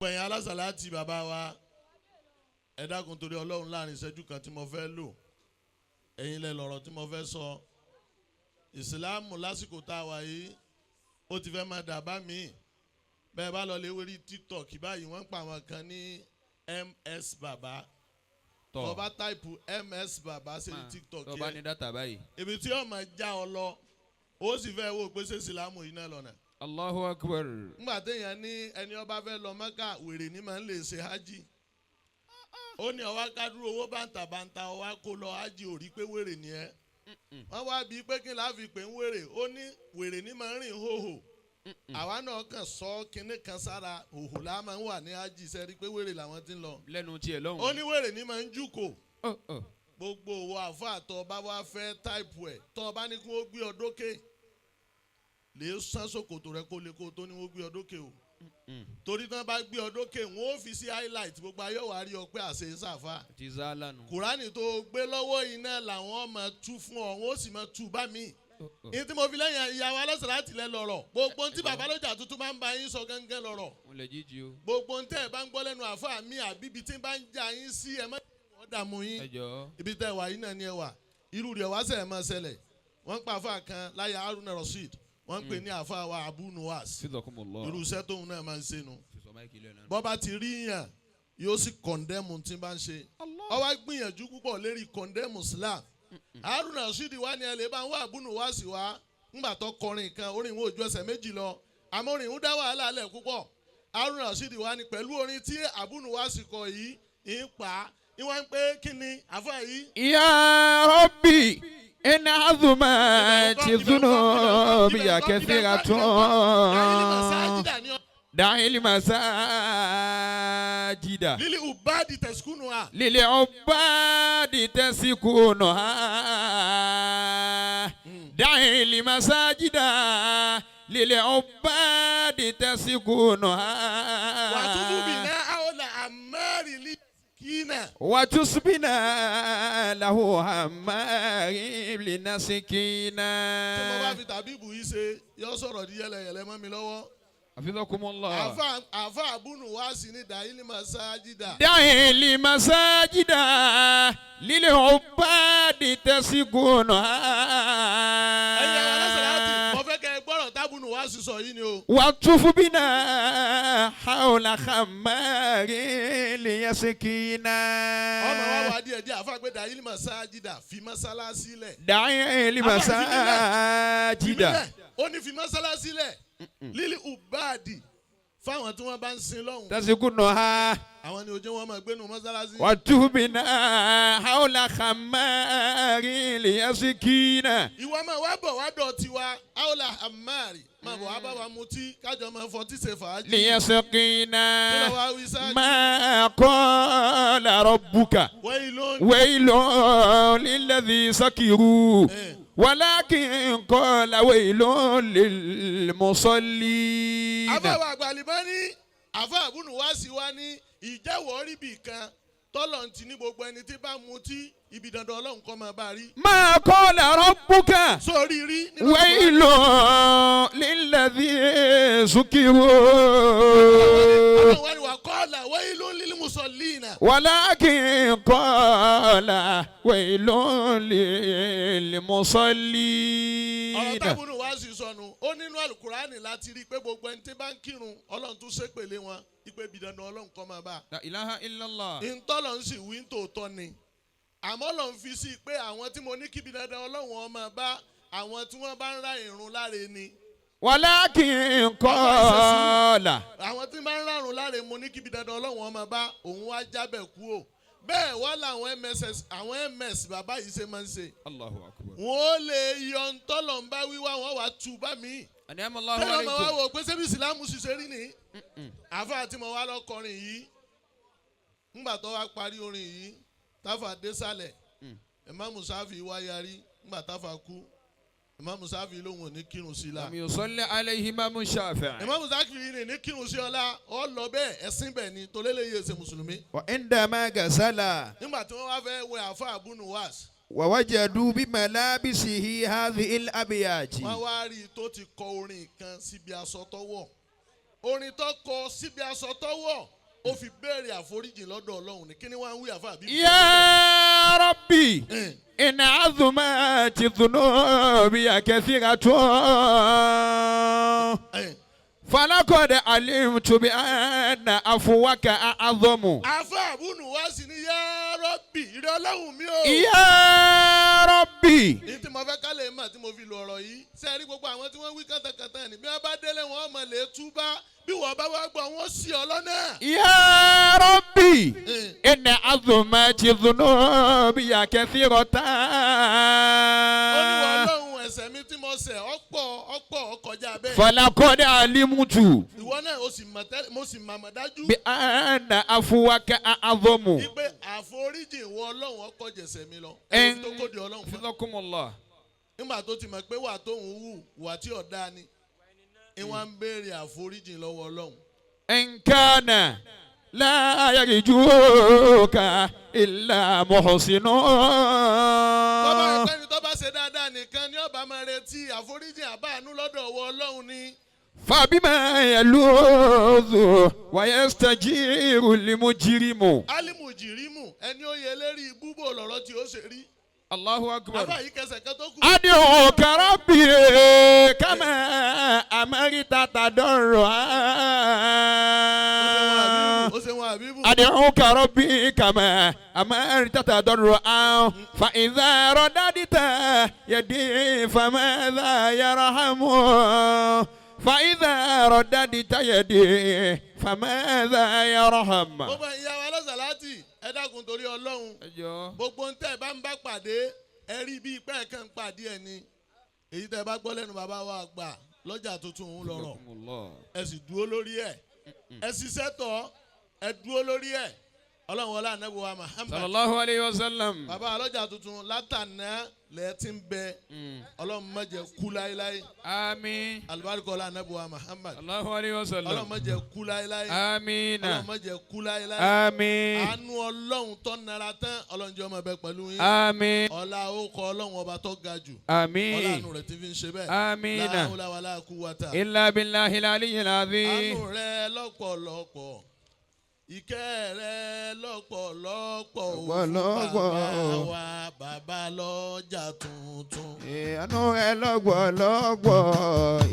Gbẹ̀yìn alásàlátì bàbá wa, ẹ dákun torí Ọlọ́run, láàrin ìṣẹ́jú kan tí mo fẹ́ lò, ẹ̀yin lẹ lọ̀rọ̀ tí mo fẹ́ sọ. Ìsìláàmù lásìkò tá a wà yìí, ó ti fẹ́ máa dàbá mi. Bẹ́ẹ̀ bá lọ lè wérí TikTok báyìí, wọ́n ń pa àwọn kan ní MS bàbá. Tó bá type MS bàbá sí TikTok tó bá yẹn, ní data báyìí. Ibi tí ó máa já ọ lọ, ó sì fẹ́ wò pé ṣé ìsìláàmù yìí náà lọ́nà. Allahu akbar. Ngbà téèyàn ní ẹni ọba fẹ́ lọ Mẹ́kà, wèrè ní máa ń lè ṣe hajj. Ó ní ọwá kádúró owó bàǹtàbàǹtà, ọwá kó lọ hajj, ò rí pé wèrè ni ẹ. Wọ́n wá bíi pé kí n láfi pé ń wèrè? Ó ní wèrè ní máa ń rìn hóhò, àwa náà kàn sọ kinní kan sára, hòhò la máa ń wà ní hajj. Sẹ́rí pé wèrè làwọn ti ń lọ. Lẹ́nu tiẹ̀ lọ́hùn. Ó ní wèrè ní máa ń jùkò. Oh, oh. Gbogbo òwò àfa tó bá wá fẹ́ type ẹ̀, tó bá ní kí wọ́n gbé ọ dókè, lè sán ṣòkòtò rẹ kó lè kó tó ní wọ́n gbé ọ dókè o, torí tí wọ́n bá gbé ọ dókè, wọ́n ó fi sí highlight, gbogbo ayé wàá rí ọ pé àṣẹ sàfà. Ti zálànù. Kùránì tó gbé lọ́wọ́ iná làwọn máa tú fún ọ, wọ́n ó sì máa tú bá mi. Oh, oh. Ní tí mo fi lẹ́yìn ìyàwó alẹ́sẹ̀ láti lẹ lọ́rọ̀, gbogbo ohun tí bàbá lọ́jà tuntun máa ń bá yín sọ gángan lọ́rọ̀. Mo lè jíjí o. Gbogbo ohun tẹ́ ẹ bá ń gbọ́ lẹ́nu àáfàá mi àbí ibi tí ń bá ń já yín sí, ẹ má wọ́n dààmú yín. Ẹ jọ̀ọ́. Ibi tẹ́ ẹ wà yín náà ni ẹ wà. Irú rẹ̀ wá sẹ̀ máa ṣẹlẹ̀. Wọ́n ń pa àáfàá kan láyé Haruna Rasheed, wọ́n ń pè ní àáfàá wa Abu Nuwas. Sidakumullah. Irú iṣẹ́ tóun náà máa ń ṣe nu. Sísọ mic lẹ́nu. Bọ́ bá ti rí yàn, yóò sì condemn tí bá ń ṣe. Ó wá gbìyànjú púpọ̀ lérí condemn Islam. Haruna Rasheed wá ní ẹ lè bá ń wá Abu Nuwas wá. Ńgbà tó kọrin kan, orin ìwọ̀n ojú ẹsẹ̀ méjì lọ, àmọ́ orin ìhún dá wàhálà lẹ̀ púpọ̀. Haruna Rasheed wá ní pẹ̀lú orin tí Abu Nuwas kọ yìí ń pa ìwọ́n ń pé kí ni àfáà yìí. يا ربي إن عظمت ذنوبي كثيرة دع المساجد للعباد تسكنها. للعباد تسكنها، دع المساجد للعباد تسكنها. والطف بنا حول خمار ليسقينا. والطف بنا حول خمار ليسقينا. Tí mo bá fi tàbíbù yìí ṣe, yọ sọ̀rọ̀ di yẹlẹyẹlẹ mọ́ mi lọ́wọ́. حفظكم الله. Àfa àbúnú wá sí ní دع المساجد. دع المساجد للعباد تسكنها. Ẹ̀yin àwọn alásàlátì, mo fẹ́ kẹ́ ẹ gbọ́rọ̀ tábùnú wá sí sọ yìí ni o. والطف بنا حول خمار ليسقينا. Ọmọ wa wà díẹ̀ díẹ̀. Àfa pé دع المساجد, fi mọ́sálásí lẹ̀. دع المساجد. Fi ó ní fi mọ́sálásí lẹ̀ للعباد, fáwọn tí wọ́n bá ń sin lọ́hùn. تسكنها. Àwọn ni ojú wọn máa gbénu mọ́sálásí. والطف بنا حول خمار ليسقينا. Ìwọ máa wá bọ̀ wá dọ̀ tiwa حول خمار, máa bọ̀ wá bá wa mutí, kájọ máa fọtí ṣe fàájì. Kí ليسقينا. ló wá wí sáájú? ما قال ربك. ويل. ويل للذي سكروا. إيه. ولكن قال ويل للمصلين. Àfàwọ̀ àgbàlímọ́ ní àfà àbúnú wá sí wa ní ìjẹ́wọ́ ríbì kan tọ́lọ̀ ń ti ní gbogbo ẹni tí bá mutí, ibi dandan Ọlọ́run kọ́ máa bá rí. ما قال ربك. Sórí rí nínú ويل للذي سكروا. Ọlọ́run wá ní وقال ويل للمصلين. ولكن قال ويل للمصلين. Ọ̀rọ̀ tábùnú wá sí sọnù, ó nínú alukurani láti rí i pé gbogbo ẹni tí bá ń kírun, Ọlọ́run tún ṣépèlé wọn ipe ibi dandan Ọlọ́run kọ́ máa bá. La ilaha illallah. Ìtọ́lọ̀ ń sì wí ń tòótọ́ ni, àmọ́ lọ́n fi sí i pé àwọn tí mo ní kíbi dandan Ọlọ́run ọmọ bá, àwọn tí wọ́n bá ń ra ìrun láre ni. ولكن قال. Àwọn tí bá ń rárun láre, mo ní kíbi dandan Ọlọ́run ọmọ bá. Òun wá jábẹ̀ kú o. Bẹ́ẹ̀ wá làwọn MSS, àwọn MS bàbá yìí ṣe máa ń ṣe. Allahu akbar. Wọ́n ó lè yọ ntọ́lọ̀ ń bá wíwá, wọ́n wá tu bá mi. An'ama Allahu Tẹ́lẹ̀ ọmọ wa alaykum. wò pé ṣebí ìsìlámù ṣiṣẹ́ rí ni. Àfa àti mo wá lọ́kọrin yìí, ńgbà tó wá parí orin yìí, táfà désàlẹ̀, Ìmáàmù Sáfì wá yarí. Ńgbà táfà kú, Ìmáàmù Sáfì lóhùn ò ní kírun sí la. لم يصلي عليه إمام الشافعي. Ìmáàmù Sáfì ní ní kírun sí ọlá, ọ lọ bẹ́ẹ̀, ẹ̀sìn bẹ́ẹ̀ ni torí lè yé ṣe mùsùlùmí. وعندما غسل. Nígbà tí wọ́n wá fẹ́ wẹ àfa àbúnú wáàsì, ووجدوا بملابسه هذه الأبيات. Wọ́n wá rí i tó ti kọ orin kan síbi aṣọ tọ́wọ̀. Orin tó kọ síbi aṣọ tó wọ̀, ó fi béèrè àforíjì lọ́dọ̀ Ọlọ́run ní kíni wọ́n á ń wí àfa àbí. يا ربي إن عظمت ذنوبي كثيرة فلقد علمت بأن عفوك أعظم. Àfa àbúnú wá sí ní yá Rọ́bì, ìrẹ́ Ọlọ́run mi o. يا ربي. Ní tí mo fẹ́ ká lè mọ̀ tí mo fi lo ọ̀rọ̀ yìí, ṣe é rí gbogbo àwọn tí wọ́n wí kàntàkàntà ni bí wọ́n bá délé wọn mọ̀ lè túbá, bí wọ́n bá wá gbọ́ wọ́n sí ọ lọ́nà. يا ربي إن عظمت ذنوبي كثيرة. Ó ní wọ́n Ọlọ́run, ẹ̀ṣẹ̀ mi tí mo ṣẹ̀ ọ̀pọ̀ ọ̀pọ̀ ọkọjá bẹ́ẹ̀. فلقد علمت Ìwọ náà o sì mọ̀ tẹ́lẹ̀, mo sì mọ̀ dájú بأن عفوك أعظم. wípé àforíjì ìwọ Ọlọ́run ọkọ̀ jẹ̀ṣẹ̀ mi lọ. Ẹ̀rù tó kó di Ọlọ́run mọ́. حفظكم الله. Nígbà tó ti mọ̀ pé wà tó ń wù wà tí ọ̀dá ni, ìwọ̀n ń béèrè àforíjì lọ́wọ́ Ọlọ́run. إن كان لا يرجوك إلا محسن. Tọ́ba ẹgbẹ́ni tó bá ṣe dáadáa nìkan ni ọba máa retí àforíjì àbáànú lọ́dọ̀ ọwọ́ Ọlọ́run ni. فبما يلوذ ويستجير المجرم. Alimu jìrímù, ẹni ó yẹ lérí ibúbò lọ̀rọ̀ tí ó ṣe rí. الله أكبر. Àbá yìí kẹsẹ̀ kan tó kù. أدعوك ربي كما أمرت تضرعا. Ó ṣe wọn àbíbù. أدعوك ربي كما أمرت تضرعا، فإذا رددت يدي فماذا يرحم؟ فإذا رددت يدي فماذا يرحم؟ Gbogbo ìyá wa lọ́sàlátì, ẹ dákun torí Ọlọ́run. Ẹ jọ̀ọ́. Gbogbo ń tẹ́ ẹ bá ń bá pàdé, ẹ rí bí ipẹ́ kan pàdé ẹ ni. Èyí tẹ́ ẹ bá gbọ́ lẹ́nu bàbá wa àgbà lọ́jà tuntun òun lọ́rọ̀. حفظكم الله. Ẹ sì dúró lórí ẹ̀. Ẹ ṣiṣẹ́ tọ̀, ẹ dúró lórí ẹ̀. Ọlọ́run wọlé ànábì wa Muhammad. صلى الله عليه وسلم. Bàbá alọ́jà tuntun, látànà lẹ́ẹ̀ tí ń bẹ. Ọlọ́run má jẹ́ kú láéláé. آمين. Alibarika ọlá ànábì wa Muhammad. الله عليه Ọlọ́run وسلم. má jẹ́ kú láéláé. آمين. Ọlọ́run má jẹ́ kú láéláé. آمين. Àánú Ọlọ́run tó nara tán, Ọlọ́run jẹ́ ọmọ ẹbẹ pẹ̀lú yín. آمين. Ọlá orúkọ Ọlọ́run ọba tó ga jù, ọlá آمين. àánú rẹ̀ ti fi ń ṣe bẹ́ẹ̀. آمين. La hawla wala quwwata. إلا بالله العلي العظيم. Àánú rẹ̀ lọ́pọ̀lọpọ̀, ìkẹ́ rẹ̀ lọ́pọ̀lọpọ̀ ò fún Lọ́pọ̀lọpọ̀. Bàbá wa, bàbá lọ́jà tuntun. Ìyanu rẹ lọ́pọ̀lọpọ̀,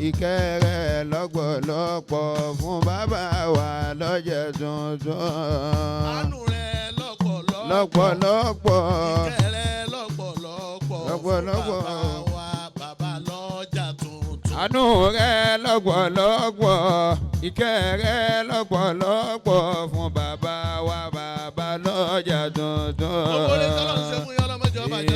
ìkẹ́ rẹ lọ́pọ̀lọpọ̀ fún bàbá wa lọ́jọ́ tuntun. Àánú rẹ̀ lọ́pọ̀lọpọ̀, Lọ́pọ̀lọpọ̀. Ìkẹ́ rẹ̀ lọ́pọ̀lọpọ̀ fún Lọ́pọ̀lọpọ̀. Bàbá wa, bàbá lọ́jà tuntun. Àánú rẹ lọ́pọ̀lọpọ̀, ìkẹ́ rẹ lọ́pọ̀lọpọ̀ fún bàbá wa, bàbá lọ́jà tuntun. Gbogbo orin tọ́lọ́ ń ṣe fún